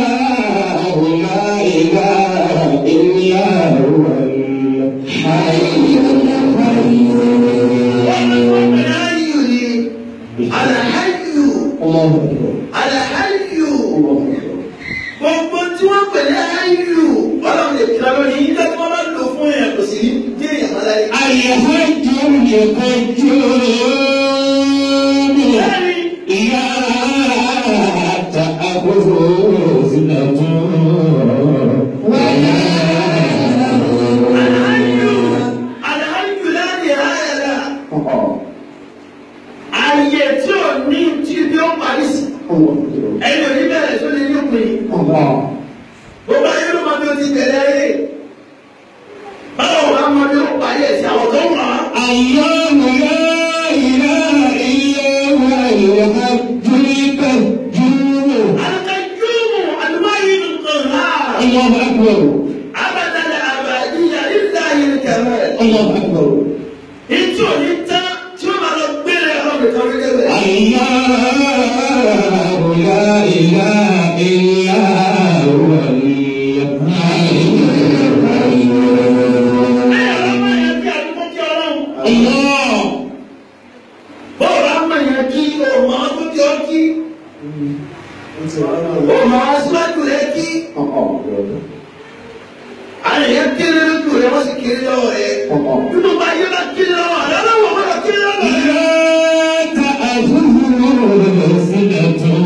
لا إله إلا هو الحي القيوم. Al-Hayyu. Allahu Akbar. Al-Hayyu. Gbogbo tí wọ́n pè ní Hayyu, ọlọ́run lè kíra lónìí, nígbà tí wọ́n bá lò fún èèyàn kò sì ní dé èèyàn máa láyé. Al-Hayyu al-Qayyum. La ta'khudhuhu sinatun wa la nawm. Al-Hayyu, Al-Hayyu la nihaya lahu. Ayé tí ò ní tí bí ó parí sí. Ẹni ò ní bẹ̀rẹ̀ tó lè ní òpin. Gbogbo ayé ló mọ bí ó ti tẹ̀lé ayé. Báwo wàá mọ bí ó parí ẹ̀sìn àwọn tó ń wà á? Allahu la ilaha illa huwa al-hayyul qayyum. Al-Qayyum al-Wahid al-Qahhar. Allahu akbar. Abadal abadiyya lillahi al-kamal. Allahu akbar. Ìtú ò ní tán tí ó máa lọ gbére ọlọ́run kan ló débẹ̀. Allahu la ilaha illa huwa al-hayyul qayyum. Ẹ ọlọ́mọ yẹn kí àdúgbò kí ọlọ́run. Allah. Bọ́ọ̀lù àmọ̀ yẹn kí òmò ọdún kí ọ kí. Òmò aṣíwájú rẹ kí. Àwọn èèyàn kéré lójú rẹ, wọ́n sì kéré lọ́wọ́ rẹ. Nínú bá yé bá kéré lọ́wọ́ rẹ, ọlọ́wọ́ gbọ́dọ̀ kéré lọ́wọ́ rẹ. La ta'khudhuhu sinatun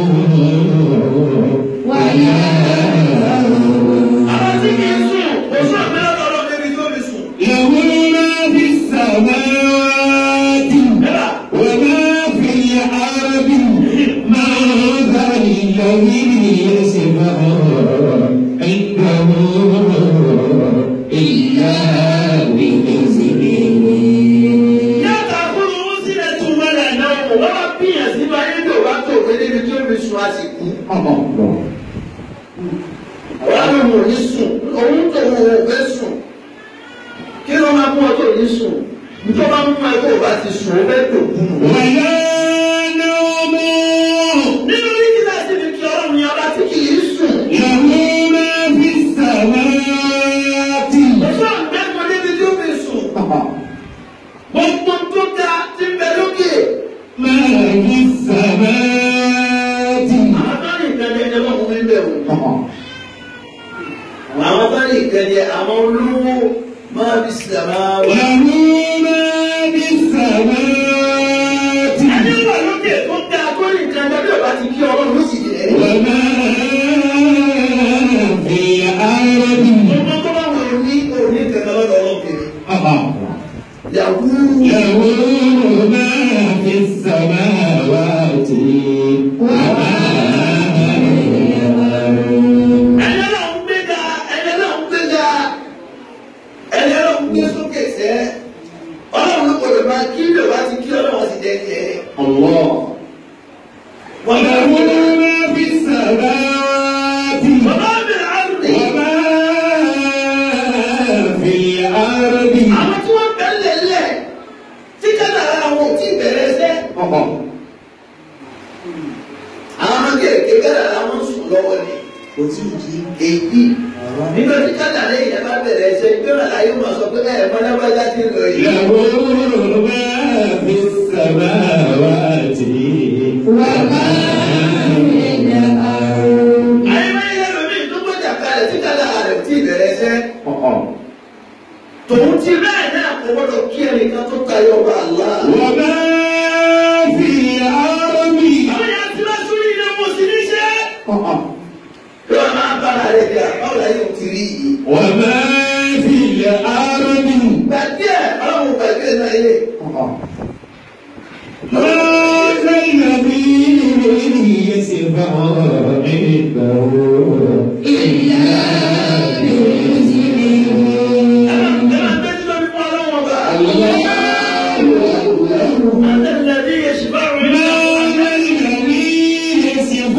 wa la nawm. Àwọn tí kì í sùn, kò sùn àmì lọ́dọ̀ ọlọ́run débi tí ó fi sùn. Lahu ma fi s-samawati wa ma fi al-ardi man dha alladhi yashfa'u 'indahu illa bi'iznihi. Yàtọ̀ àkúrò ó sílẹ̀ tún wọlé náà, wọ́n bá bíyàn sínú ayé tó bá tó òwe débi tí ó fi sùn á sì kú. Wọ́n á lò wọ́n ní sùn, òun tó wọ́n ò fẹ́ sùn. Kí ló máa mú ọ tó ní sùn? Nítorí bá mú ẹ tó o bá ti sùn, ó fẹ́ tó kú nù. Wa la nawm. Nínú líkì náà sì fi kí ọlọ́run ní ọba tí kì í sùn. Lahu ma fi s-samawati. Ó sọ àgbẹ̀kọ̀ débi tí ó fi sùn. Gbogbo tó ga ti ń bẹ lókè. Ma fi s-samawati. Àwọn bá ní ìkànnì ẹni ọlọ́run ní bẹ̀ wò. Àwọn bá ní ìkànnì àwọn olówó máa fi sàmà wá. Lahu ma fi s-samawati. Ẹni wà lókè tó ga tó ní ìkànnì ọdún ọba ti kí ọlọ́run ló sì jẹ́. Wa ma fi al-ardi. Gbogbo tó bá wọ̀ ní òní ìkànnì ọlọ́run ọlọ́run kiri. Yàwú. Lahu ma fi s-samawati wa ma fi al-ardi. Ẹni ọlọ́run gbéga, ẹni ọlọ́run gbéga, ẹni ọlọ́run gbé sókè sẹ́. Ọlọ́run ló gbọdọ̀ máa kí lè wá ti kí ọlọ́run sì jẹ́ ní ẹ. Allah. Wọ́n bá Lahu ma fi s-samawati. Bàbá mi àrùn. Wa ma fi al-ardi. Àwọn tí wọ́n bẹ̀ lẹ̀lẹ̀ tí kádàrá àwọn ò tí ì bẹ̀rẹ̀ ẹsẹ̀. Àwọn ọmọ kéèké kádàrá wọn sùn lọ́wọ́ ni. Kò tí ì jí. Èyí nígbà tí kádàrá èèyàn bá bẹ̀rẹ̀ ẹsẹ̀ ìgbéra láyé máa sọ pé ẹ̀ mọ́lábájá ti lọ yìí. Lahu ma fi s-samawati wa ma fi al-ardi. Àyẹ̀wò ẹlòmíì tó gbọ́jà kalẹ̀ tí kádàrá rẹ̀ ò tí ì bẹ̀rẹ̀ ẹsẹ̀. Tòun ti bẹ́ẹ̀ náà kò gbọ́dọ̀ kí ẹnìkan tó tayọ ọba Allah. Wa ma fi al-ardi. Àwọn èèyàn ti lọ sórí ilé wọn sì ní ṣe. Yóò máa bára rẹ̀ jà báwo la yóò ti rí yìí. Wa ma fi al-ardi. Gbàgbé ẹ̀ ọlọ́run gbàgbé náà yé. Ma dha alladhi yashfa'u 'indahu illa bi'iznihi. Ẹ máa gbé lórí fún ọlọ́run ọba. Alladhi yashfa'u Ma dha alladhi yashfa'u 'indahu illa bi'iznihi.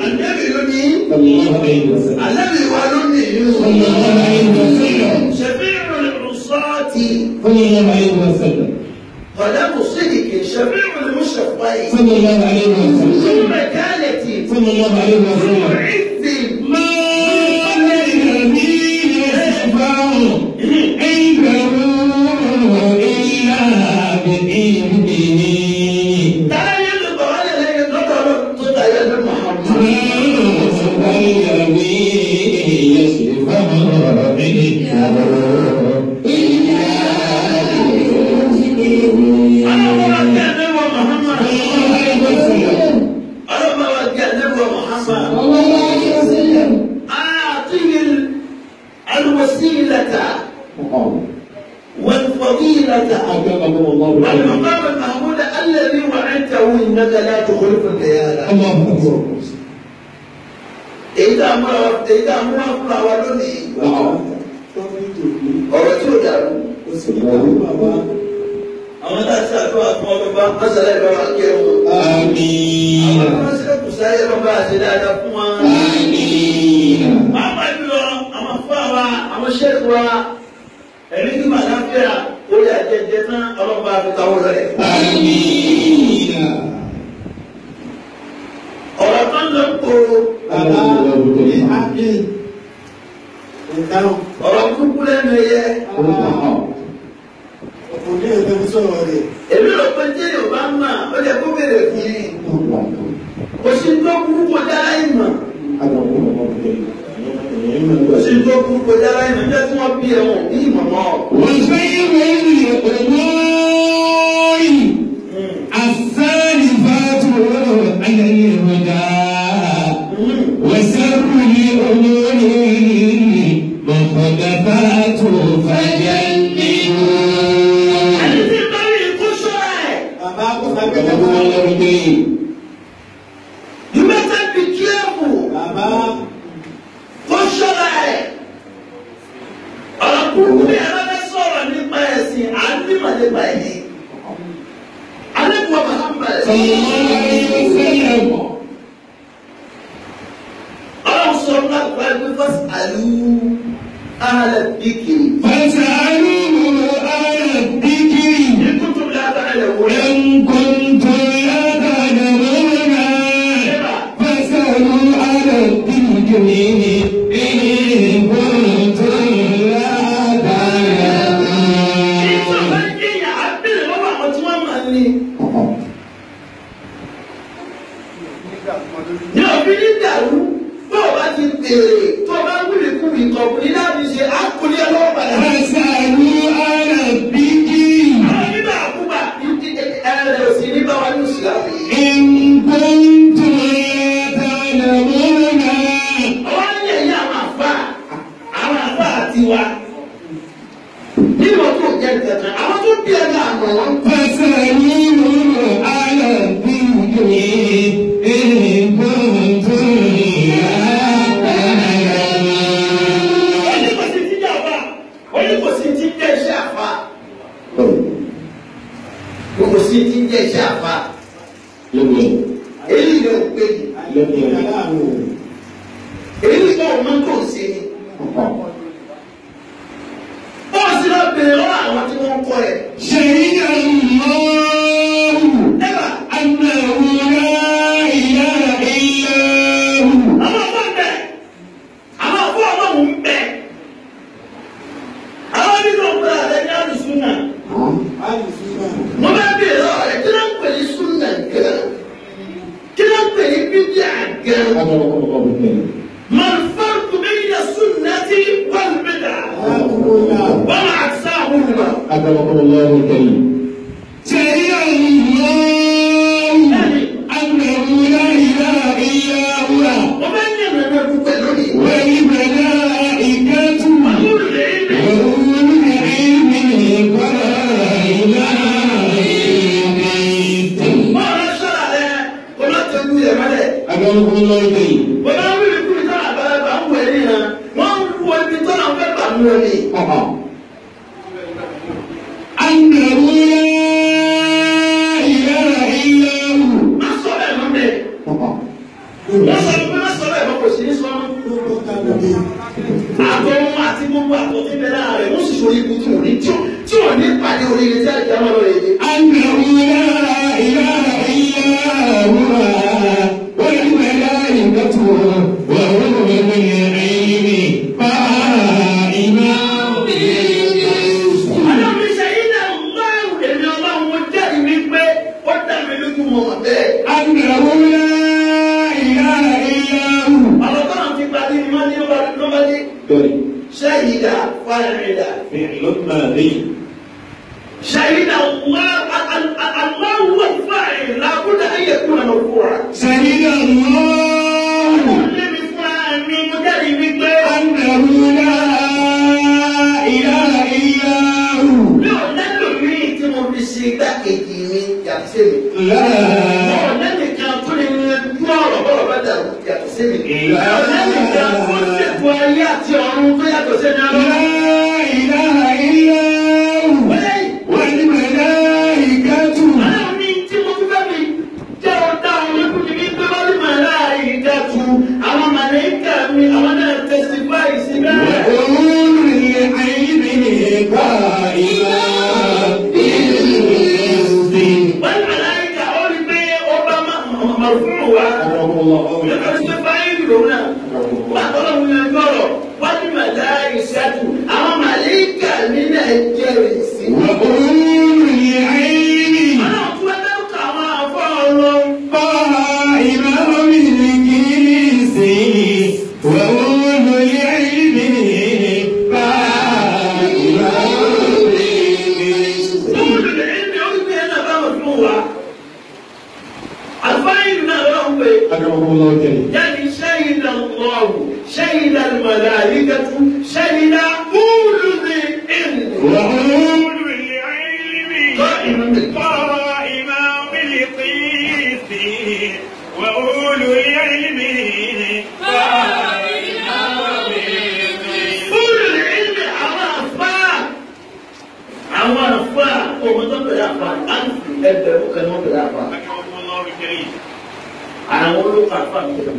Ànábì ló ní. Sallallahu alayhi wa sallam. Ànábì wa ló ní ìlú. Sallallahu alayhi wa sallam. Shafi'ul 'usati Sallallahu alayhi wa sallam. qadamu صدق شفيع المشفعين صلى الله عليه وسلم ذو مكانة صلى الله عليه وسلم عز ما للنبي يشفع عنده إلا بإذنه. تعالى يلقى على لين محمد الذي يشفع عنده إلا بإذنه. أنا محمد أعطيه الوسيلة والفضيلة والمقام المحمود الذي وعدته إنك لا تخلف الميعاد. الله أكبر. Èyí tá a múra fúnra wa lónìí, ọ̀rọ̀ tí ó dàrú. Àwọn tá a ṣàdúrà fún ọlọ́ba mọ́sálá ìbára kẹwọn. Àmín. Àwọn tó ń ṣẹ́kù sáyé lọ́ba àṣẹ dáadáa fún wa. Àmín. Pàápàá jùlọ àwọn fún wa, àwọn ṣẹ́kù wa, ẹ̀rí ní màláfíà orí àjẹjẹ tán ọlọ́ba àfi táwọn rẹ̀. Àmín. Ọ̀rọ̀ tó ń lọ kóró. Bàbá ní ápì ìdáhùn. Ọ̀rọ̀ kúkú lẹ́nu ẹyẹ. Òní èdè ń sọ̀rọ̀ rẹ̀. Èmi rò pé tí Yorùbá mà ó lè kó bèrè fún yín. Kò sí tó burú kó dára ìmọ̀. Kò sí tó burú kó dára ìmọ̀. Níjọ́ tí wọ́n bí ẹ̀wọ̀n ní ìmọ̀ mọ́. وخير الأمور السالفات على الهدى وشر الأمور محدثات فجنبوا. Ẹni tí ń bá rí ikú ṣọ́ra ẹ̀. Bàbá kò sábẹ́ lẹ́kọ̀ọ́. You better be careful. Bàbá Kó ṣọ́ra ẹ̀. Ọ̀rọ̀ kúkú bí ẹ bá fẹ́ sọ̀rọ̀ nípa ẹ̀sìn, à ń nímọ̀ nípa ẹ̀yìn. Alẹ́kùn ọmọ Muhammad. صلى الله عليه وسلم. Ọlọ́run sọ fún àgbà ẹgbẹ́ فاسألوا أهل الذكر. فاسألوا أهل الذكر إن كنتم لا تعلمون. إن كنتم لا تعلمون فاسألوا أهل الذكر إن كنتم لا تعلمون. Ìtàn bá ń jẹ́yàn, á bèrè lọ́wọ́ àwọn tí wọ́n mọ̀ ní. Ní òfin ní dàrú, bó o bá ti bèrè tó o bá ń wíwì kú ìkọ̀kùn ní láti ṣe àkùnrin ẹ lọ́wọ́ padà. فاسألوا أهل الذكر Àwọn oníbà àkúbà ẹ̀rẹ̀ òsì ní bá wa ní ìsìlámù yìí. إن كنتم لا تعلمون. Ọwọ́ ní ẹ̀yìn àwọn àfa, àwọn àfa àti wa. Níwọ̀n tó jẹ́ kankan, àwọn tó bí ẹ̀ka àmọ̀ wọn. فاسألوا أهل الذكر إن كنتم لا تعلمون. Ó ní kò sí ti jẹ́ àfa, ó ní kò sí ti jẹ́ iṣẹ́ àfa. Kò sí ti jẹ́ iṣẹ́ àfa. Èyí lè pè ní. Èyí kò mọ tó ń ṣe ni. Ó sì lọ bèrè lọ́wọ́ àwọn tí wọ́n kọ́ ẹ̀. شهد الله Ẹ̀bà, أنه لا إله إلا هو. àwọn afọ ń bẹ. Àwọn afọ ọlọ́run ń bẹ. Àwọn nínú ọ̀pẹ àrẹ ní àlùsùnà. Mo bá bèrè lọ́wọ́ rẹ̀ kí ló ń pè ní súnà gan? Kí ló ń pè ní bídíà gan? ما الفرق بين السنة والبدعة؟ وما أقسامهما؟ أكرمكم الله الكريم. شهد الله أنه لا إله إلا هو ومن يملك lónìí. والملائكة وأولو العلم قائما بالقسط. Bọ́ọ̀lù sọ̀rọ̀ rẹ̀ kó má tọ́jú rẹ̀ mọ́lẹ̀. أكرمكم الله الكريم. Wọ́n bá wíwí kúrò tọ́lá àgbàlagbà ń wẹ̀ níran. Wọ́n ń wo ibi tọ́lá ń fẹ́ bà mú ọ ni. أنه لا إله إلا هو. Má sọ bẹ́ẹ̀ mọ́ bẹ́ẹ̀. Wọ́n sọ pé má sọ bẹ́ẹ̀ mọ́ kò sí ní sọ mọ́. Àtọ̀ wọn àti gbogbo àtọ̀ tí bẹ lára rẹ̀ wọ́n sì sọ ikú tí wọ́n ní tí wọ́n ní pàdé oríire tí àìjá wọn lọ rẹ̀ ni. أنه لا Ṣahida fa'ila. فعل ماضي. شهد الله الله هو الفاعل لا بد أن يكون مرفوعا. شهد الله أنه لا إله إلا هو. لا إله إلا هو والملائكة وأولو العلم قائما بالقسط. وأولو العلم قائما بالقسط. وأولو العلم قائما بالقسط. أكرمكم الله الكريم. يعني شهد الله شهد الملائكة شهد أولو العلم وأولو العلم قائما قائما بالقسط. وأولو العلم قائما بالقسط. أولو العلم àwọn àfáà àwọn àfáà ọmọ tó pẹ̀lú àfáà ẹgbẹ̀rún kan ní wọ́n pẹ̀lú àfáà. أكرمكم الله الكريم. Àwọn olóko àfáà mi lọ.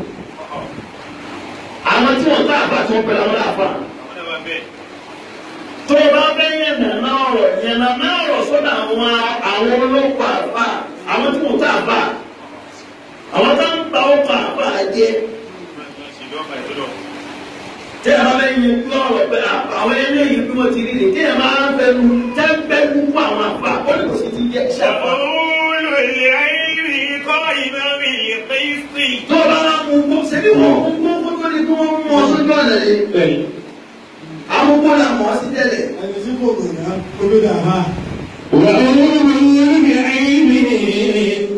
Àwọn tí wọ́n tá àfáà tí wọ́n pẹ̀lú àwọn àfáà. Tó o bá fẹ́ yànnà ọ̀rọ̀ yànnà ọ̀rọ̀ sọ́dọ̀ àwọn olóko àfáà àwọn tí wọ́n tá àfáà àwọn tó ń gba ọkọ̀ àfáà jẹ́. Tí a bá fẹ́ yẹn kú ọ̀rọ̀ pé àwọn eléyìí bí wọ́n ti rí ni tí a máa ń fẹnu tẹ́ńpẹ́lú fún àwọn àfáà ó ní kò sí ti jẹ́ iṣẹ́ àfáà. وأولو العلم قائما بالقسط. Tó o bá wá mú kó ṣe bí wọ́n mú kó tó ní kí wọ́n mú ọ sójú ọ̀nà yìí. Àwọn kó là mọ̀ ọ́ sí tẹ́lẹ̀. Ẹni tí kò gbọ̀nà kó ló dà bá. وأولو العلم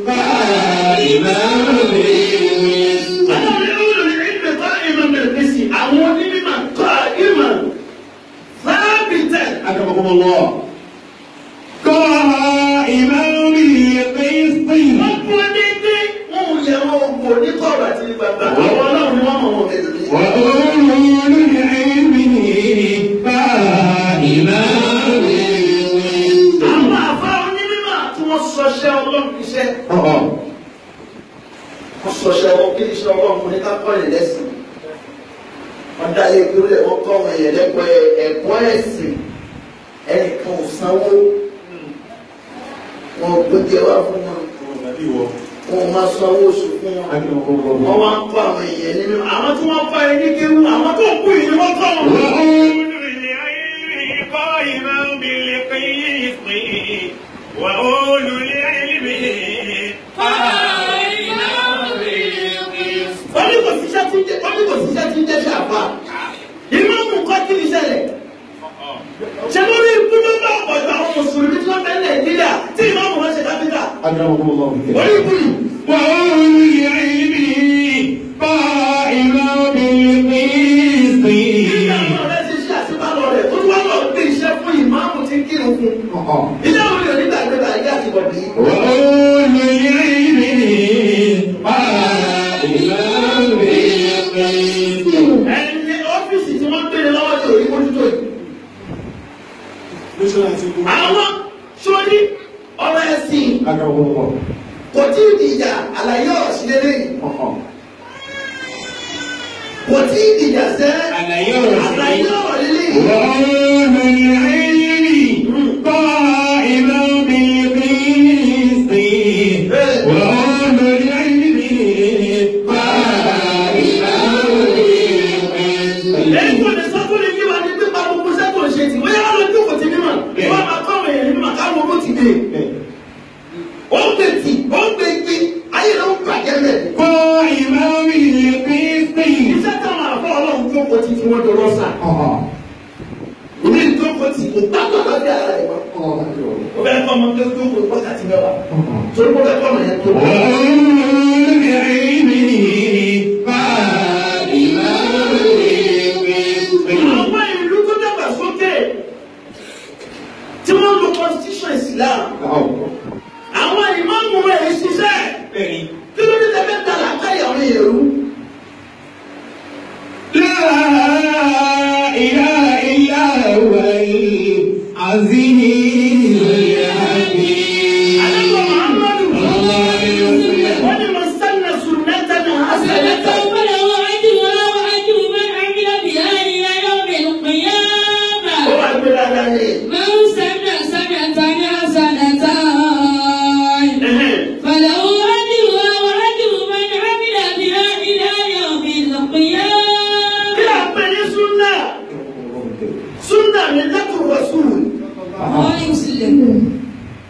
قائما بالقسط. Àwọn olú ìlú قائما بالقسط. Àwọn onímọ̀ قائما ثابتا. أكرمكم الله. قائما بالقسط. Wọ́n kú dédé wọn ò yẹ wọn kò ní kọ̀rọ̀ àti ní gbangba. Àwọn ọlọ́run ni wọ́n mọ̀ wọn kẹ́lẹ́. وأولو العلم قائما بالقسط. Àwọn àfa onímọ̀ tí wọ́n sọṣẹ́ ọlọ́run iṣẹ́. Wọ́n sọṣẹ́ ọlọ́run kí iṣẹ́ ọlọ́run kò ní ká kọ́ ẹ̀ lẹ́sìn. Wọ́n dá ilé ìgbéró wọ́n kọ́ àwọn èèyàn lẹ́kọ̀ọ́ ẹ̀kọ́ ẹ̀sìn. Ẹnìkan ò sanwó. Wọn ò gbóúnjẹ wá fún wọn. Wọn ò máa sanwó oṣù fún wọn. Wọ́n wá ń kọ́ àwọn èèyàn nínú. Àwọn tí wọ́n kọ́ ẹ ní kéwú, àwọn tó kú yìí ni wọ́n kọ́ wọn. وأولو العلم قائما بالقسط. وأولو العلم قائما بالقسط. Wọ́n ní kò síṣẹ́ tí ń jẹ́ wọ́n ní kò síṣẹ́ tí ń jẹ́ ṣàfà. Ìmáàmù kọ́ kí ni ṣẹlẹ̀? Ṣé lórí ikú ló bá ọ̀pọ̀ àwọn mùsùlùmí tí wọ́n fẹ́ Nàìjíríà tí ìmáàmù wọn ṣe kápítà? أكرمكم الله Orí ikú yìí. وأولو العلم قائما بالقسط. Nígbà àwọn ọ̀rẹ́ ti ṣe àṣìbálọ̀ rẹ̀ tó tún wá lọ gbé iṣẹ́ fún ìmáàmù tí ń kírun fún. Ilé òun yóò nígbà gbé bàjẹ́ àti bọ̀bí. وأولو العلم قائما بالقسط. Ẹni ọ́fíìsì tí wọ́n gbé lọ́wọ́ ní òrí mójútó yìí. Lóṣù àti gbogbo. Àwọn sórí ọ̀rọ̀ ẹ̀sìn أكرمكم الله. kò tí ì dìjà àlàyé ọ̀rọ̀ sí lélẹ́yìn. Kò tí ì dìjà sẹ́ Àlàyé ọ̀rọ̀ sí àlàyé ọ̀rọ̀ lélẹ́yìn. وأولو العلم قائما بالقسط. وأولو العلم قائما بالقسط. Èyí tó lè sọ fún mi kí wàá ní pípa gbogbo iṣẹ́ tó ń ṣe tì bóyá wọ́n lọ jókòó ti mímọ̀ wọ́n máa kọ́ àwọn èèyàn mímọ̀ káwọn owó ti dé. Ó ń gbé tì ó ń gbé gbé ayé ló ń bàjẹ́ mẹ́. قائما بالقسط. Iṣẹ́ táwọn àfọ́ ọlọ́run jókòó ti tí wọ́n jọ lọ́sà. Ìmí ìjókòó tì kò gbàgbọ́ lọ́dẹ ara rẹ̀ wọ́n. Ó fẹ́ kọ́ ọmọ tó jókòó wákàtí mẹ́wàá. Torí kó fẹ́ kọ́ ọmọ yẹn tó. Àwọn ìlú tó dàgbà sókè tí wọ́n lo constitution Islam. Àwọn ìmáàmù rẹ̀ ń ṣiṣẹ́. Kí ló dé tẹ́fẹ́ ta làákàyè àwọn èrú? لا إله إلا هو العزيز الحكيم. Ànábì Muhammadu wọ́n ní man sanna sunnatan hasanatan. فله أجرها وأجر من عمل بها إلى يوم القيامة. Ó wà gbé dáadáa ní. من سن سنة حسنة فله أجرها وأجر من عمل بها إلى يوم القيامة. Kí là ń pè ní súnà? Súnà ní lẹ́kùn rasul.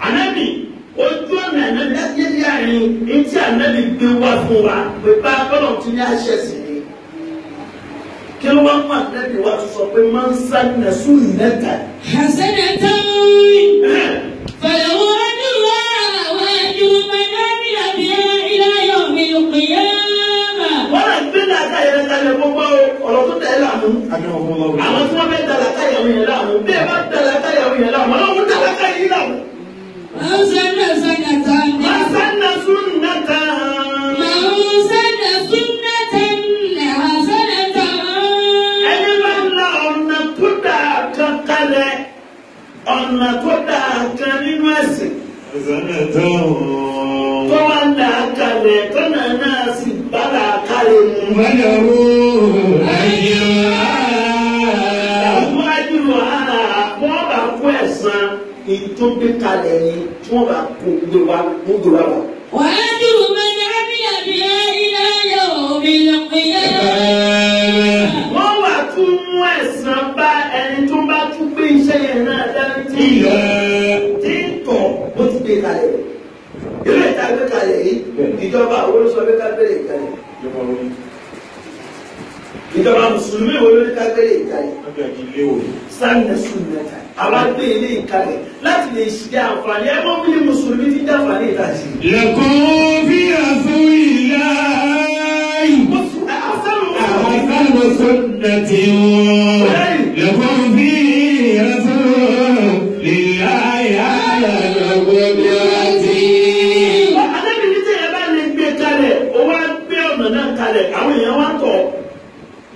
Ànábì ojú ọ̀nà ànábì láti yé àárín etí ànábì gbé wá fún wa pé bá bọ́lọ̀ tí ní àṣẹ sí ni. Kí ló wá mú ànábì wá tó sọ pé man sanna sunnatan. حسنة فله أجرها وأجر من عمل بها إلى يوم القيامة. Wọ́n lè gbé làákàyè rẹ̀ kalẹ̀ gbogbo ọ̀rọ̀ tó tẹ̀ ẹ́ láàmú. Àwọn tí wọ́n fẹ́ da làákàyè àwọn yẹn láàmú. Bí ẹ bá da làákàyè àwọn yẹn láàmú, ọlọ́run da làákàyè yín láàmú. من سن سنة Man sanna sunnatan. من سن سنة حسنة Ẹni bá ń la ọ̀nà tó dáa kan kalẹ̀, ọ̀nà tó dáa kan nínú ẹ̀sìn. Tó wá ń là kalẹ̀, tọ́nà náà sì bá là kalẹ̀ mu. وله أجرها. Àwọn ajúlò ara wọ́n bá kó ẹ̀san ìtúndé kalẹ̀ ni tí wọ́n bá kó gbé wa mú gbé wa wá. وأجر من عمل بها إلى يوم القيامة. Wọ́n wà tún mú ẹ̀san bá ẹni tó bá tún gbé iṣẹ́ yẹn náà dání tí tí ń tọ̀ bó ti gbé kalẹ̀. Ilé ìta gbé kalẹ̀ yìí, ìjọba àwọn olóṣọ gbé ká gbélé kalẹ̀. Ìjọba Mùsùlùmí wo ló ní ká gbélé kalẹ̀? Sanna sunnata. Àwa gbé ilé ìkalẹ̀ láti lè ṣe àǹfààní ẹ mọ́ bí Mùsùlùmí ti dáǹfààní ìta sí. لكم في رسول الله أحسن سنة لكم في رسول الله على قدرته. Ànábì ní tẹ̀yẹ bá lè gbé kalẹ̀, ó wá gbé ọ̀nà náà kalẹ̀, àwọn èèyàn wá tọ̀,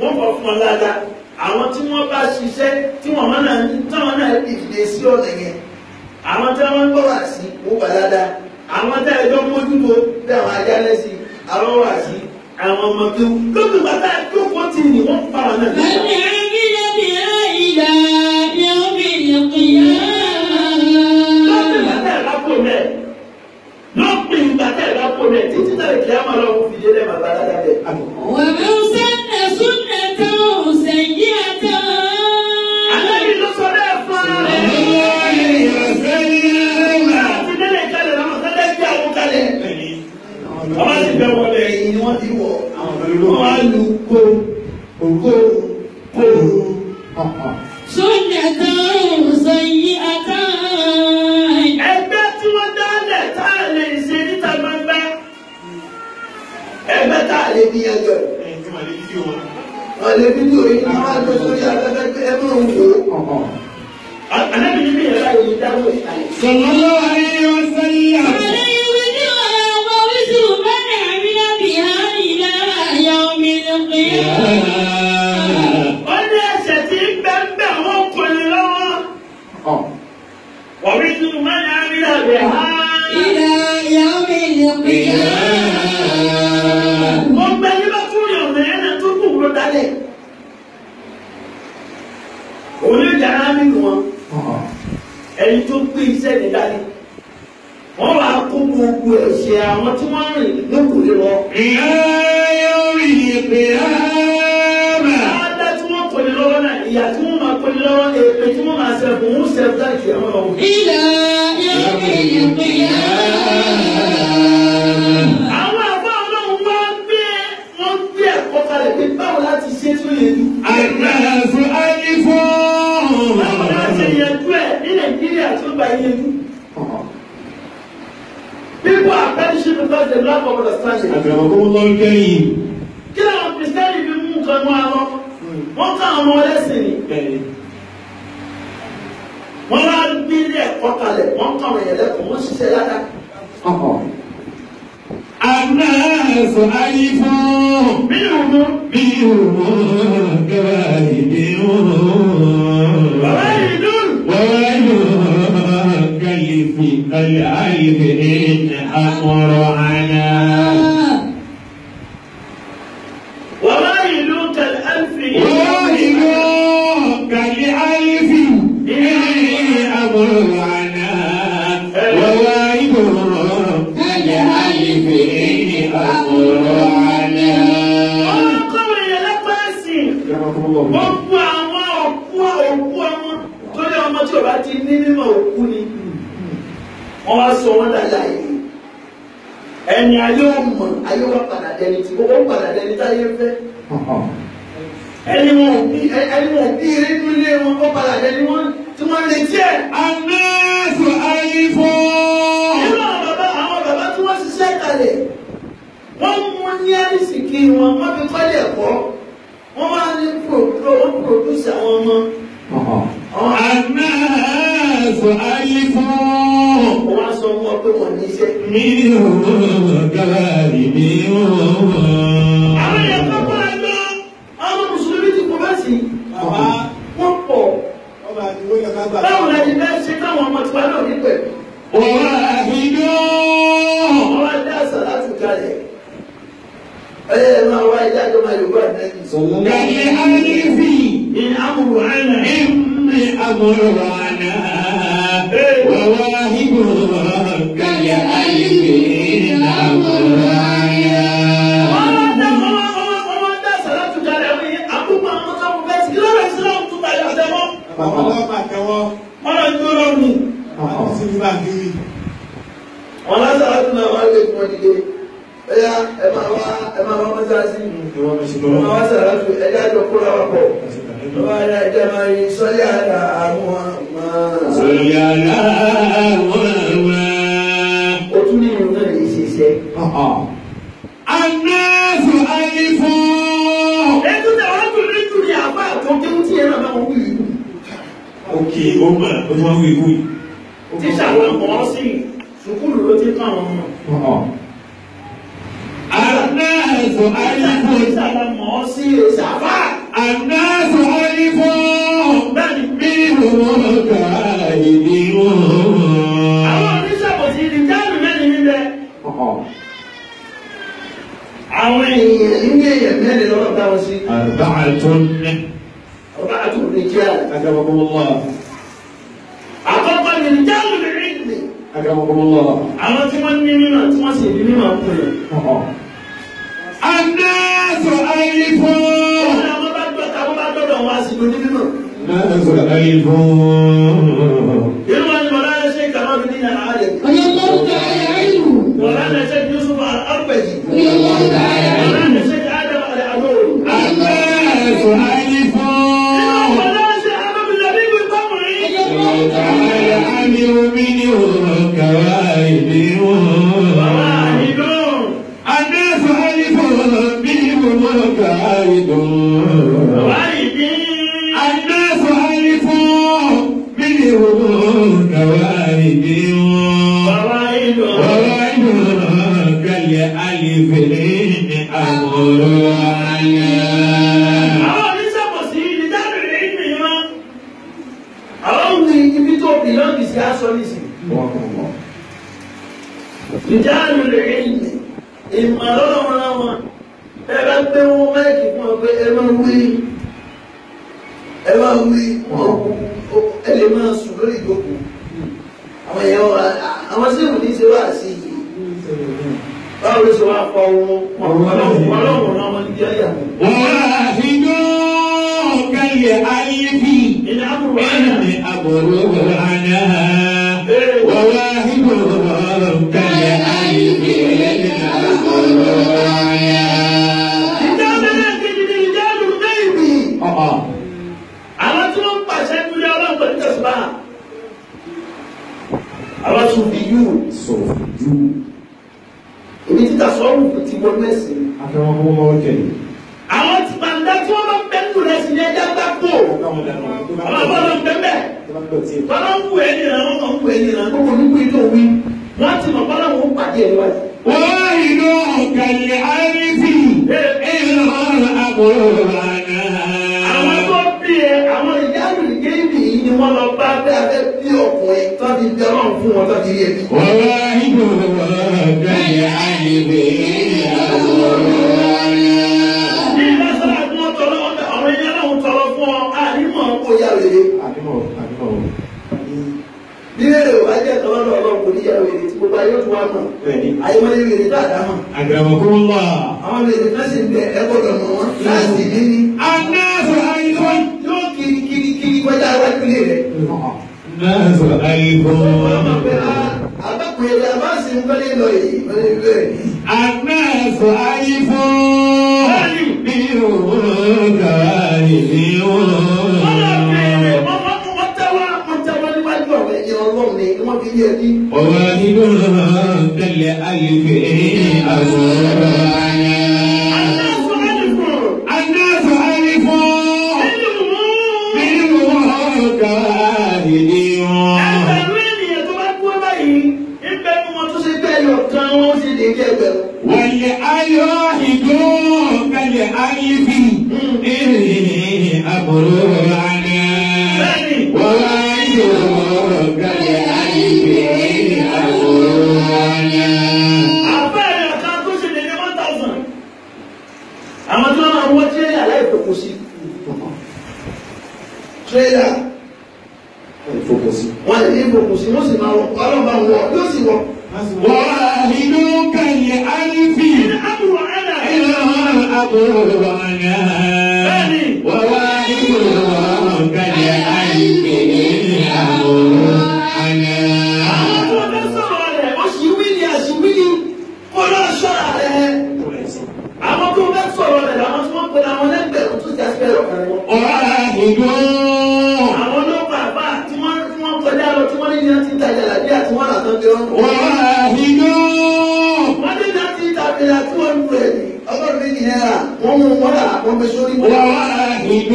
wọ́n kọ̀ fún ọ lára. Àwọn tí wọ́n bá ṣiṣẹ́ tí wọ́n máa ń táwọn náà dìde sí ọ̀nà yẹn. Àwọn tí wọ́n ń gbọ́ wá sí, wọ́n gbà ládàá. Àwọn tí ẹjọ́ mójútó bí àwọn ajálẹ̀ sí, àwọn wà sí, àwọn ọmọ tó lókè bàtà jókòó tì ní wọ́n fara náà. من عمل بها إلى يوم القيامة. Lópin ìgbà tẹ́ ẹ̀ bá kó mẹ́. Lópin ìgbà tẹ́ ẹ̀ bá kó mẹ́. Títí tẹ̀lé kí á máa lọ fi dé lẹ́ bàbá dáadáa bẹ́ẹ̀. ومن سن سنة سيئة Ànábì ló sọ bẹ́ẹ̀ fún ara rẹ̀. Láti délé kalẹ̀ lọ́mọ sẹ́lẹ̀ gbé àwọn kalẹ̀. Ọba sì fẹ́ wọlé ẹ̀yìn ni wọ́n ti wọ̀. Wọ́n á lu kó kó kó. سنة سيئة Ẹgbẹ́ tí wọ́n dálẹ̀ tá a lè ṣe níta gbangba. Ẹgbẹ́ tá a lè ní ẹgbẹ́. Wọ́n lè fídíò yìí ní wọ́n á gbé sórí afẹ́fẹ́ pé ẹ máa ń wò ó. Ànábì ní bí ẹ̀rọ yìí dáwọ́ ìkàlẹ̀. صلى الله عليه وسلم. عليه وزرها ووزر من عمل بها إلى يوم القيامة. Ó ní ẹsẹ̀ tí ń bẹ́ ń bẹ̀ wọ́n kò ní lọ́wọ́. Wọ̀wí tún máa ń rí àbẹ̀ ha. إلى يوم القيامة. Mo gbẹ ní bá tún yàn mẹ́ ẹ̀nà tó kù ló dálẹ̀. Òun yóò dára nínú wọn. Ẹni tó gbé iṣẹ́ ní dání. Wọ́n wá kó gbogbo ẹ̀ṣẹ̀ àwọn tí wọ́n rìn lókùnrin lọ. إلى يوم القيامة. Ládá tí wọ́n kò ní lọ́wọ́ náà, ìyà tí wọ́n máa kò ní lọ́wọ́, èpè tí wọ́n máa ṣẹ̀kùn, ń ṣẹ̀kùn láti àwọn ọmọ. إلى يوم القيامة. Àwọn àbá ọlọ́run wá gbé wọ́n gbé ẹ̀kọ́ kalẹ̀ pé báwo láti ṣe tó yẹ ní. الناس leadership because they lack of understanding. Akramakumullah al-karim. Kí làwọn Kìrìsìtẹ́nì fi mú nǹkan mọ́ àwọn? Wọ́n ká àwọn ọlẹ́sìn ni. Wọ́n wá gbé ilé ẹ̀kọ́ kalẹ̀, wọ́n kọ́ àwọn èèyàn lẹ́kọ̀ọ́, wọ́n ṣiṣẹ́ ládàá. الناس ألف Minhum منهم كواهب وواحد وويل كالف الألف إن أمر على وواحد كالألف وويل كالألف إن أمر على وويل كالألف إن أمر على Wọ́n kọ́ àwọn èèyàn lẹ́kọ̀ọ́ ẹ̀sìn. Gbogbo àwọn òkú òkú ọmọ torí ọmọ tí o bá ti ní mímọ̀ òkú ni. Wọ́n wá sọ wọ́n dàda yìí. Ẹni ayé ò mọ̀, ayé wa padà dẹni tí ó padà dẹni táyé ń fẹ́. Ẹni wọn ò bí ẹni wọn ò bí eré nínú ilé wọn ó padà dẹni wọn tí wọ́n retí ẹ̀. الناس ألف Nínú àwọn bàbá tí wọ́n ṣiṣẹ́ kalẹ̀, wọ́n mú ní àrísìkí wọn, wọ́n fi kọ́lé ẹ̀kọ́, wọ́n wá ní wọ́n pòdúsì àwọn ọmọ. Àwọn الناس ألف wọ́n á sọ fún wọn pé wọ́n ní iṣẹ́. منهم كواهب Àwọn èèyàn kan bá a lọ, àwọn Mùsùlùmí ti kò bá sí. Bàbá Wọ́n pọ̀. ọba àdìgbò yẹ ká gbà. Báwo la ti fẹ́ ṣe káwọn ọmọ tiwa náà ní pẹ̀lú? وواحد Wọ́n wá dá àsàlátù kalẹ̀. Ẹ ẹ máa wá ilé àjọ máa yòókù àdáyé. كالألف Ní amúrù àná. إن أمرنا وواهب كالألف إن أمرنا Wọ́n wá dá wọ́n wá dá àsàlátù kalẹ̀ àwọn èèyàn àkókò àwọn táwọn fẹ́ sí. Kí ló rẹ̀ sí lọ́wọ́ tún balẹ̀ àtẹwọ́? Bàbá ọlọ́pàá àtẹwọ́. Wọ́n lọ dúró lọ́rùn. Àti sí ibà kiri. Wọ́n lásàlátù náà wọ́n lè fún ọ dìde. Ẹyá ẹ máa wá mọ́sálásí. Ẹ máa wá sàlátù ẹjá jọ kóra wa pọ̀. Bàbá ayá ẹjá máa rí sọ́lé àdá àwọn ọmọ. صل على محمد Ó tún ní ìrìn náà yìí ṣe iṣẹ́. الناس ألف Ètò tẹ̀ wọ́n tún ní tún ní àbá àtọ́kẹ́ tí ẹ náà bá wọn wí ìlú. Òkè ó mọ̀ ó tún wá wí ìwú. Tíṣà wa mọ̀ ọ́ sí sùkúlù ló ti kọ́ àwọn ọmọ. الناس ألف Tíṣà wa mọ̀ ọ́ sí ìṣàfà. الناس ألف Bẹ́ẹ̀ni, منهم كاهب àwọn oníṣàbòsí ni jáàmù mẹ́rin níbẹ̀. Àwọn èèyàn ní èèyàn mẹ́rin lọ́wọ́ bá wọn sí. أربعة Ọba àtúntò jẹ́ àlẹ́. أكرمكم الله Àkọ́kọ́ ni jáàmù mẹ́rin ní. أكرمكم الله Àwọn tí wọ́n ní mímọ̀ tí wọ́n sì ní mímọ̀ kùn yẹn. الناس ألف Wọ́n ní àwọn bá gbọ́ táwọn bá gbọ́dọ̀ wọn á sì lò ní mímọ̀. الناس ألف Inú wa ni Mọ̀lá ṣe kàmá bí ní àárẹ̀. رضي الله تعالى عنه Mọ̀lá ṣe Yusuf Al-Arbadi. رضي الله تعالى عنه Mọ̀lá ṣe Adam Al-Adori. الناس ألف Mọ̀lá ṣe Ahmadu Labibu Bamri. رضي الله تعالى تعالى عنه منه كواهب Wàhídùn. الناس ألف منهم كواهب Wàhídìn. الناس ألف منهم كواهب Wàhídùn. وواحد كالألف إن أمر على Àwọn oníṣàkóso ní dábìrì nínú ìmọ̀. Àwọn ní ibi tó bìlọ́ọ̀gì sí aṣọ nísìnyí. Ìjáàlú lè rí ìmọ̀ lọ́dọ̀ wọn láwọn. Ẹ bá gbé wọn máìkì fún ọ pé ẹ máa wí. Ẹ máa wí. Ẹ lè máa sùn lórí ìjókòó. Àwọn èèyàn wa àwọn sí ìwò ní ṣe wá sí yìí. Báwo ló ṣe wá fọ wọn? Ọlọ́run náà wọ́n ní bí ọ̀yà. واحد كالألف Ìní àbúrò àná. إن أمر على وواحد كالألف إن أمر على Ìjáàlú lẹ́ẹ̀kejì ni ìjáàlú méjì. Àwọn tí wọ́n ń pàṣẹ nílé ọlọ́run pẹ̀lú tẹ̀síbá. Àwọn tún fi yú. Èmi títà sọ́ọ̀rù ti wọnú ẹ̀sìn. Àwọn tí bàǹdà tí wọ́n bá ń bẹ́ nínú rẹ̀ sí ní ẹja gbá kó. Àwọn bá ń bẹ́ bẹ́ẹ̀. Bọ́lá ń wù ẹ́ nìran, wọ́n kàn ń wù ẹ́ nìran, gbogbo ní kúrì tó wí. Wọ́n ti mọ̀ bọ́lá wọn ó pàdé ẹ̀ níwájú. واحد كالألف إن Àwọn أمرنا tó bí ẹ, àwọn ìyáàlú géèmì yìí ni wọ́n lọ bá bẹ́ abẹ́ bí ọkùnrin tó ti bí ọlọ́run fún wọn tó ti rí ẹbí. وواحد كالألف إن أمرنا Ní ìlàsọ́lá àti wọ́n tọrọ àwọn ẹni ọlọ́run tọrọ fún ọ, ànímọ̀ kó yá wèrè. Bí wèrè ò bá jẹ́ tọrọ lọ́wọ́ kò ní yá wèrè tí gbogbo ayé ó tún wá mọ̀. Ayé wọ́n ní wèrè tó àdámọ̀. أكرمكم الله Àwọn wèrè kan sì ń bẹ ẹ gbọ́dọ̀ mọ̀ wọ́n láti ní ní. الناس ألف Yóò kiri kiri kiri kọjá iwájú ilé rẹ̀. الناس ألف Àbákùnrin rẹ̀ àbá sì ń kọ́lé lọ yìí, wọ́n lè bẹ̀rẹ̀ ní. الناس ألف منهم Wọ́n lọ bèèrè, كاره wọ́n tẹ́wọ́, wọ́n tẹ́wọ́ níwájú àwọn ẹni ọlọ́run ni wọ́n fi yé ẹbí. وواحد كالألف أمرنا Aláṣọ àlùfò, الناس ألف nínú mú. منهم كواهد Ẹgbẹ̀rún ènìyàn tó bá kú báyìí, ìbẹ̀ mú wọn tó ṣe bẹ́ẹ̀ yọ kan wọ́n sì lè jẹ́ ẹgbẹ̀rún. والواحد كالألف أمرنا Bẹ́ẹ̀ni, وواحد كالألف أمرنا àfẹ́rẹ́ kan tó ṣe lè ní 1,000. Àwọn tí wọ́n máa ń wọ́ tírélà láì fòkùn sí. Tírélà wọ́n lè ní fòkùn sí, wọ́n sì máa wọ, ọlọ́run bá wọ, yóò sì wọ. واحد كالألف Àbúrò ẹ̀dà. أمرنا وواحد كالألف أمرنا Àwọn tó fẹ́ sọ̀rọ̀ rẹ̀, ó sì wí ni àṣìwí ni, kó lọ ṣọ́ra rẹ̀. Àwọn tó fẹ́ sọ̀rọ̀ rẹ̀ làwọn tí wọ́n pe àwọn lẹ́gbẹ̀rún tó ti àṣìbẹ̀rẹ̀ ọ̀kan wọn. واحد Àwọn ló pa àbá tí wọ́n kọjá lọ tí wọ́n ní ní ti tajà làbí àti wọ́n rà tán bí wọ́n. واحد Wọ́n ní ní ti tàbílà tí wọ́n lu ẹ̀mí ọgọ́rùn-ún méjì náírà wọ́n mú wọn rà wọ́n gbé sórí. واحد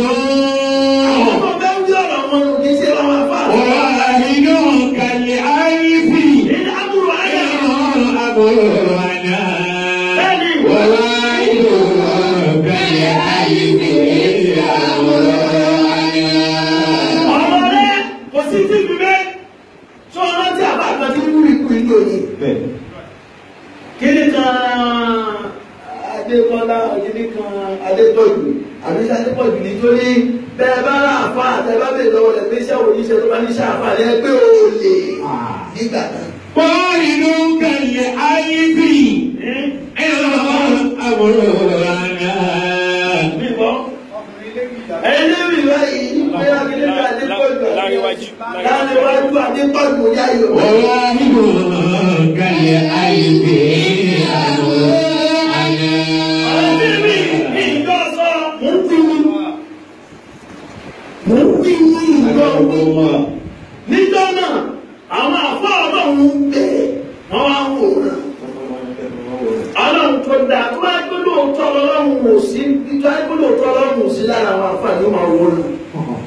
Àwọn tó fẹ́ wí ọ̀rọ̀ wọn nù kí ṣe wọn fà. واحد كالألف Ní àbúrò ayé. أمرنا وواحد كالألف أمرنا Ọ̀rọ̀ rẹ̀ kò sí tí fi bẹ́ẹ̀. Ṣé o rántí àbá kan tí ń wúri kú ìlú òyìn? Kíni kan Adékọ́lá, kíni kan Adépọ̀jù, àbí ṣe Adépọ̀jù nítorí bẹ́ẹ̀ bá rà àfa àtẹ bá bèèrè lọ́wọ́ rẹ̀ pé iṣẹ́ òní iṣẹ́ tó bá ní iṣẹ́ àfa rẹ̀ pé o lè nígbà kan. واحد كالألف أمرنا Bíbọ́. Ẹni lórí báyìí pé kíni kan Adépọ̀jù Láríwájú. Láríwájú Adépọ̀jù ní ayò. وواحد كالألف Ọ̀rọ̀ tí أمرنا mi ìjọ sọ, mò ń fi wí. Mò ń fi wí ìjọ wí. Níjọ́ náà, àwọn àfọ́ ọlọ́run ń bẹ̀, wọ́n wá ń wòran. Ọlọ́run tó dáa, tó bá gbé lóòótọ́ ọlọ́run ò sí, tó bá gbé lóòótọ́ ọlọ́run ò sí lára àwọn àfáà ni ó máa wòran.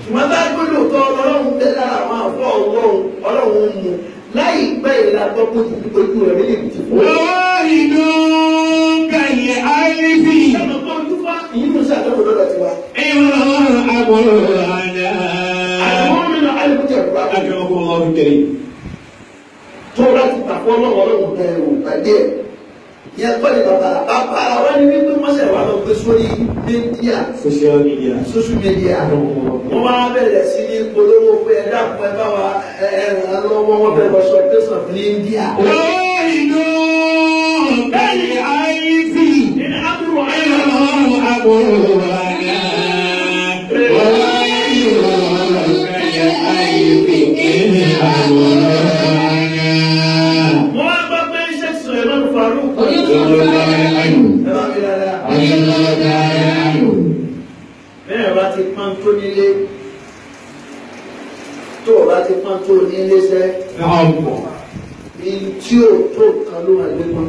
Ṣùgbọ́n bá gbé lóòótọ́ ọlọ́run bẹ lára àwọn àfọ́ ọlọ́run, ọlọ́run ń mu. Láìpẹ́ ìlà gbọ́ pé ojú rẹ̀ méjèèjì ti fọ́. واحد كالألف Ṣé mo kọ́ ojú fá? Ìyí ló ṣàtọ́wò lọ́dọ̀ tiwa. أمرنا Àlùmọ́ọ́mìnà alùpùpù أكرمكم الله الكريم tó o bá ti gbà fún ọlọ́run ọlọ́run bẹ ò pàdé ẹ̀. Ìyẹn kọ́ ni bàbá bàbá wa ní wípé wọ́n ṣẹ̀ wá lọ gbé sórí mídíà Social media. social media. Wọ́n wá bẹ̀rẹ̀ sí ní polówó pé ẹ dákun ẹ bá wa ẹ ràn án lọ́wọ́ wọ́n bẹ̀rẹ̀ lọ sọ tẹ̀sán ní India. واحد كالألف Nínú àbúrò ayé أمرنا وواحد كالألف أمرنا Wọ́n wá gbọ́ pé Sheikh Suleiman Farouk. رضي الله عنه Ẹ bá mi dáadáa. رضي الله تعالى عنه Bẹ́ẹ̀ bá ti pọ́n tó nílé tó o bá ti pọ́n tó nílé sẹ́ نعم ní tí ò tó kan ló máa gbé pọ́n.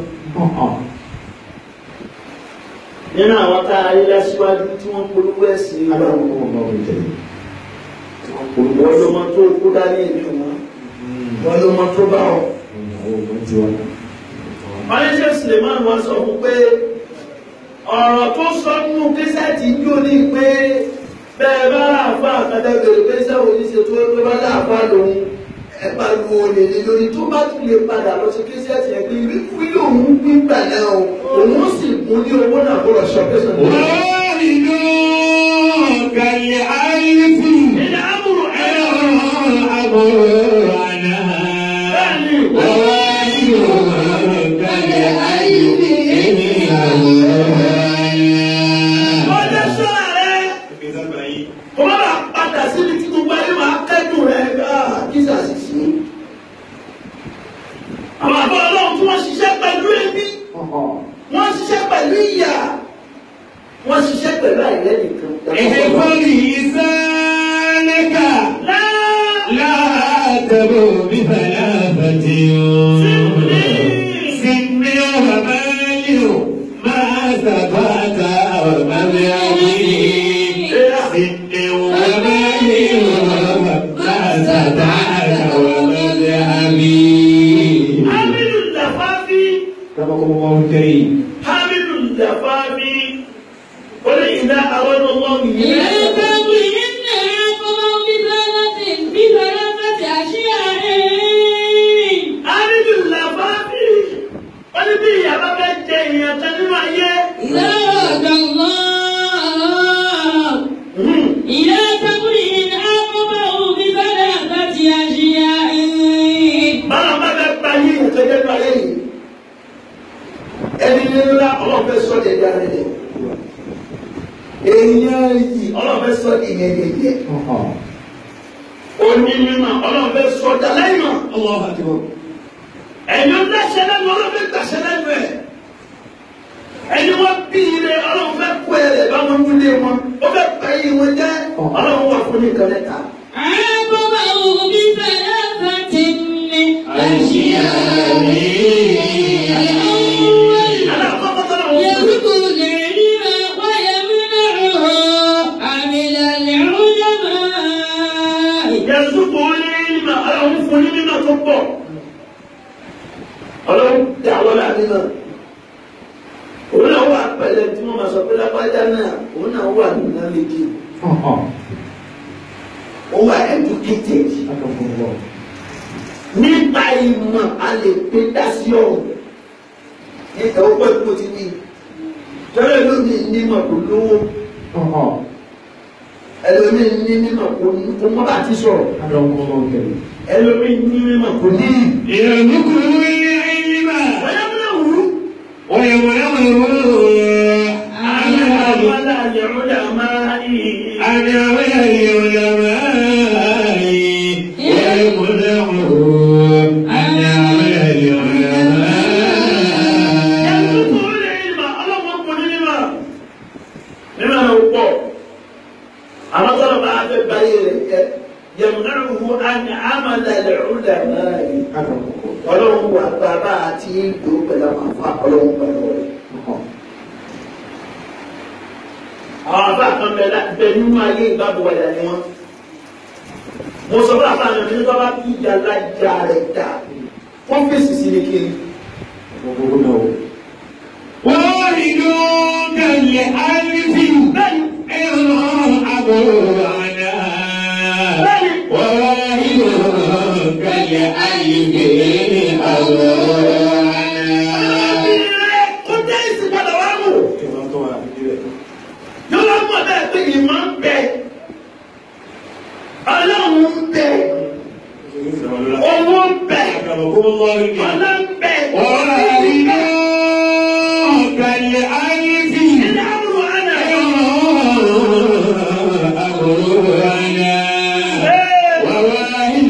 Nínú àwọn tá a rí lásìwájú tí wọ́n polówó ẹ̀sìn wa. Wọ́n ló mọ tó kú dání èmi wọn. Wọ́n ló mọ tó bá ọ. Malaysia Suleiman wọ́n sọ fún pé ọ̀rọ̀ tó sọ nínú késẹ́ẹ̀tì yóò ní pé bẹ́ẹ̀ bá láàfáà àkàtà bèrè pé sẹ́wọ̀n oníṣe tó bá láàfáà lòun ẹ bá lu olè lé lórí tó bá tún lè padà lọ sí késẹ́ẹ̀tì yẹn pé ìwíkúwí lòun gbígbà náà o òun sì kún ní owó náà kó lọ sọ pé sọ̀rọ̀. واحد كالألف Ilẹ̀ amúrò ẹ̀rọ أمر bẹ́ẹ̀ni وواحد كالألف wọ́n jẹ́ sọ́ra rẹ̀ kó má bàa padà síbi tí gbogbo ayé máa kẹ́dùn rẹ̀ kí sàṣìṣe. Àwọn àbọ̀ ọlọ́run tí wọ́n ṣiṣẹ́ pẹ̀lú ẹbí, wọ́n ṣiṣẹ́ pẹ̀lú ìyà, wọ́n ṣiṣẹ́ pẹ̀lú àìlẹ́nìkan. احفظ لسانك Láà لا تبو بثلاثة سن ومال ما استطعت ومبلغ سن ومال ما استطعت ومذهبي Hamidu Lafafi, رحمكم الله الكريم Hamidu Lafafi, ó ní ìdá àwọn ọmọ yìí. إلى قبرهن عاقبوا بثلاثة أشياء. Hamidu Lafafi, ó ní bí ìyá bá fẹ́ jẹ èèyàn kan nínú ayé. إذا أراد الله إلى قبرهن عاقبوا بثلاثة أشياء. Báwọn bá fẹ́ pa yí èèyàn kan nínú ayé yìí. Ẹni ńlá ọlọ́run fẹ́ sọ di ẹja rẹ̀. Èèyàn yìí ọlọ́run fẹ́ sọ di ìyẹn yẹyẹ. Onímọ̀ ọlọ́run fẹ́ sọ di aláìmọ̀. الله أكبر Ẹni ó dáṣẹ lẹ́nu ọlọ́run fẹ́ gbàṣẹ lẹ́nu ẹ̀. Ẹni wọ́n bí ire ọlọ́run fẹ́ kó ẹrẹ̀ báwọn nílé wọn. Ó fẹ́ pa yí wọn jẹ́ ọlọ́run wà fún ní nǹkan mẹ́ta. عاقبوا بثلاثة أشياء. الأول Alákọ̀ọ́kọ́ tọ́lá wọn fún mi. يذكر العلم ويمنعه عن العلماء. Yẹ̀sùkú ní ìmọ̀ ọlọ́run fún ní mímọ̀ tó pọ̀. Ọlọ́run dà wọ́n láti náà. Òun náà wà pẹ̀lẹ́ tí wọ́n máa sọ pé lápájá náà, òun náà wà nínú méjì. Ó wà educated. Nípa ìmọ̀ a lè pé dá sí ọ̀hún. Nípa ó pẹ́ kó ti ní. Tọ́lá lómi nímọ̀ kò lówó. Ẹlòmíì ní mímọ̀ kò mọ́ bá ti sọ̀rọ̀. Ẹlòmíì ní mímọ̀ kò ní. يذكر العلم Ọ̀yẹ́ múlẹ̀ wù ú. ويمنعه Àmàlà العلماء. عن العلماء ويمنعه عن العلماء Yẹ̀sùkú ní ìmọ̀ ọlọ́run kò ní mímọ̀. Mímọ̀ rẹ̀ pọ̀. Àwọn tọ́lọ̀ bá fẹ́ báyé rẹ̀ jẹ́. Yẹ̀mùnáhù àni àmàlà العلماء. Ọlọ́run wà bàbá àti ìlú pẹ̀lú àwọn àfa ọlọ́run pẹ̀lú rẹ̀. Àwọn àfa kan bẹ bẹ nínú ayé ìgbàgbọ́ wàdà ni wọ́n. Mo sọ fún àfa mi ní tọ́ba kí ìjà lájà rẹ̀ dà. Wọ́n fèsì sí ni kiri. واحد كالألف Bẹ́ẹ̀ni, أبو عنا bẹ́ẹ̀ni. وواحد كالألف أبو عنا Kó dé ìsìnkpadà wá mú. Yóò wá mọ̀ bẹ́ẹ̀ pé ìmọ̀ ń bẹ. Ọlọ́run ń bẹ. Owó ń bẹ. Ọlá ń bẹ. واحد كالألف Ilé àbúrò àná. أبو عنا وواحد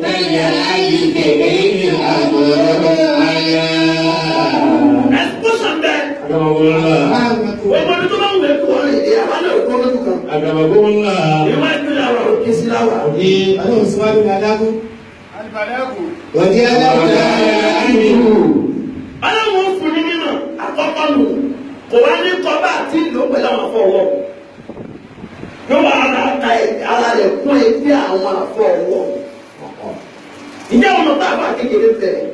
كالألف أبو عنا Ẹ̀sìkúsàn bẹ. أكرمكم الله Ọmọ mi tó bá wù ẹ́ kó wọ́n lè dé àwọn náà kó lójú kan. أكرمكم الله Ìwájú làwọn òkè sí láwà. Ọlọ́run síwájú ní adágún. Wọ̀dí aláwọ̀ ولا dáadáa. عنه Ọlọ́run fún ní mímọ̀ àkọ́kọ́ nù. Kò wá ní kọ́ bá àti ìlú pẹ̀lú àwọn afọwọ́. Yóò wá ara rẹ̀ kún etí àwọn afọwọ́. Ǹjẹ́ wọn bá àbá kékeré bẹ̀rẹ̀?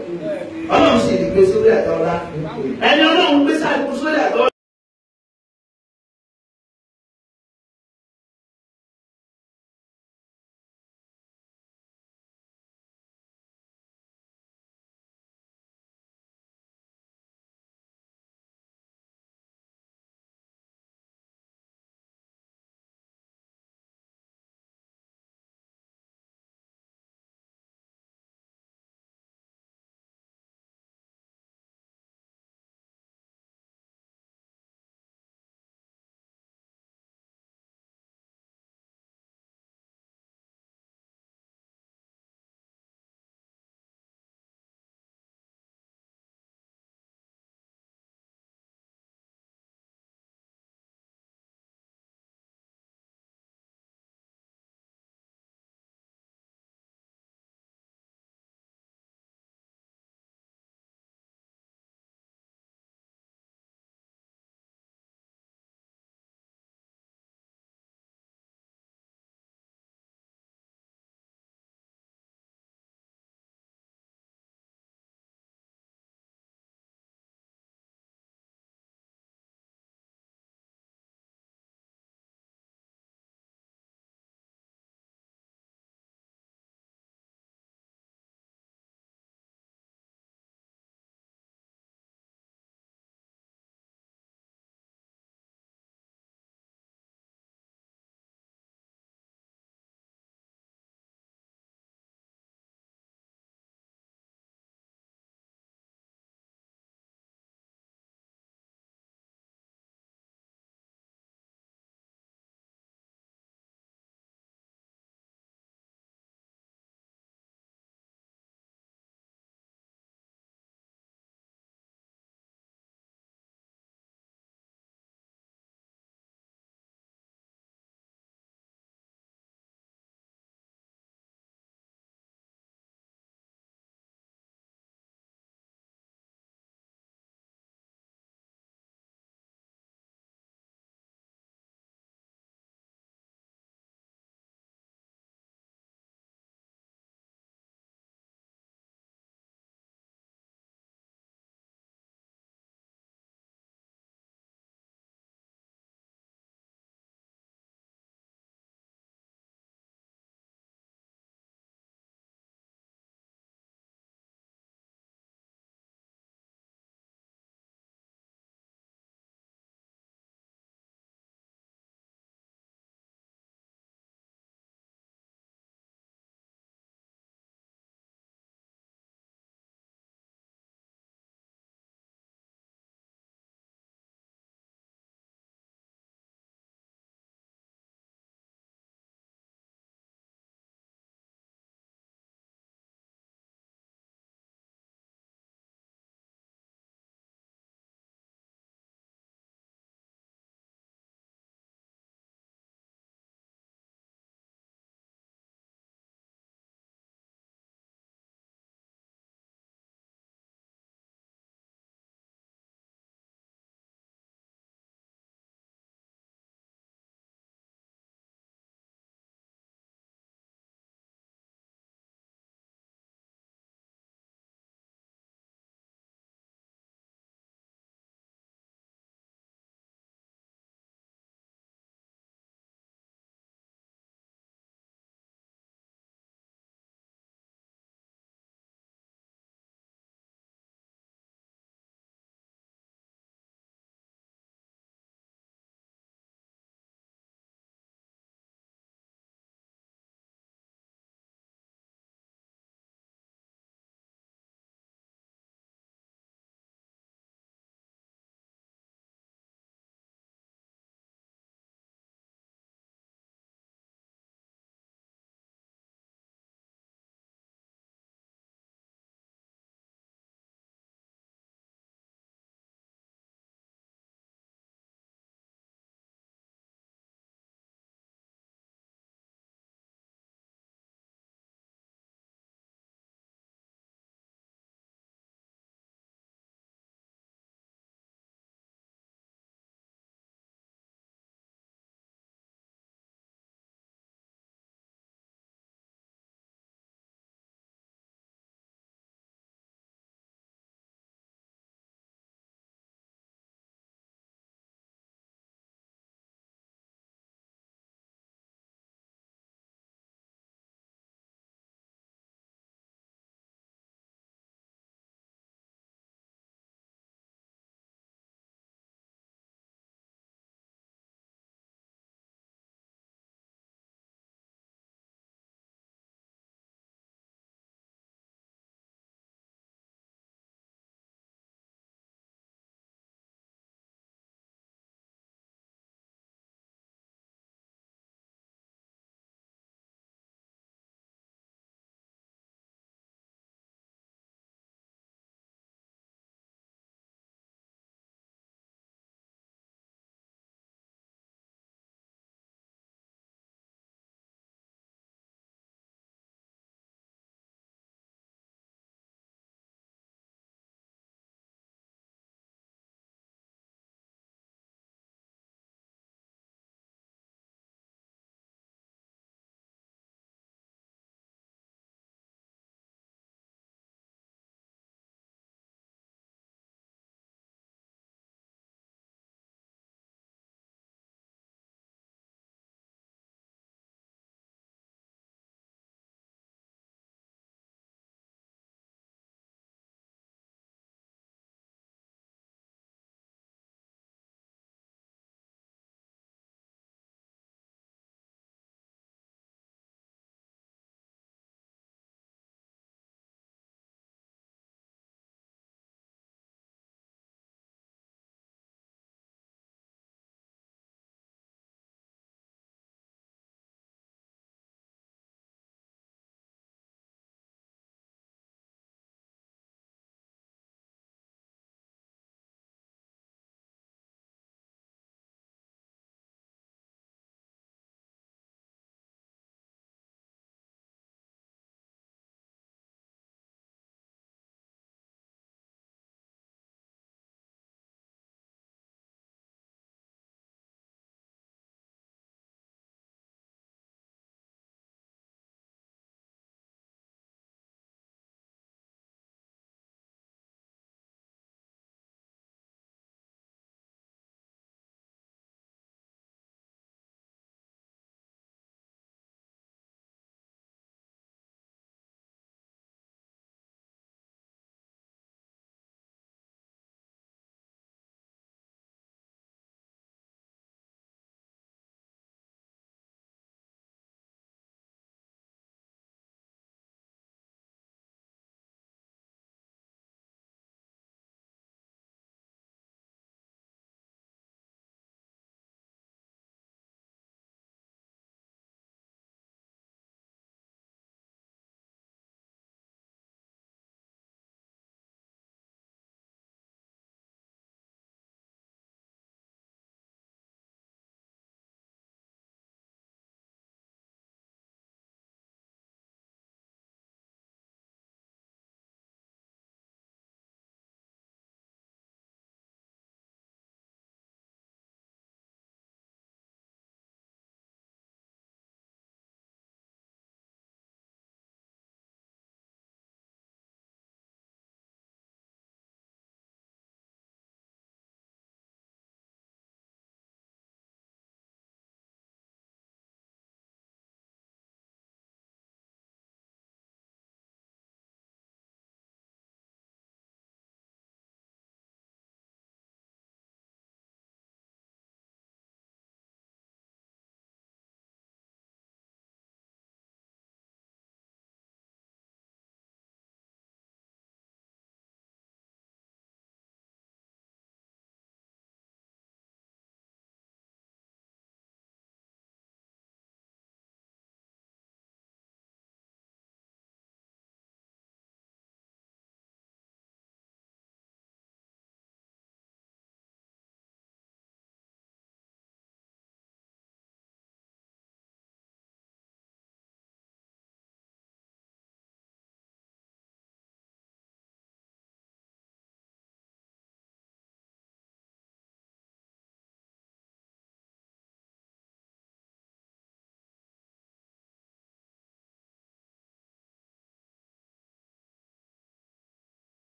Ọlọ́run sì lè gbé sórí àtọ́lá. Ẹni Ọlọ́run gbé sórí àtọ́lá.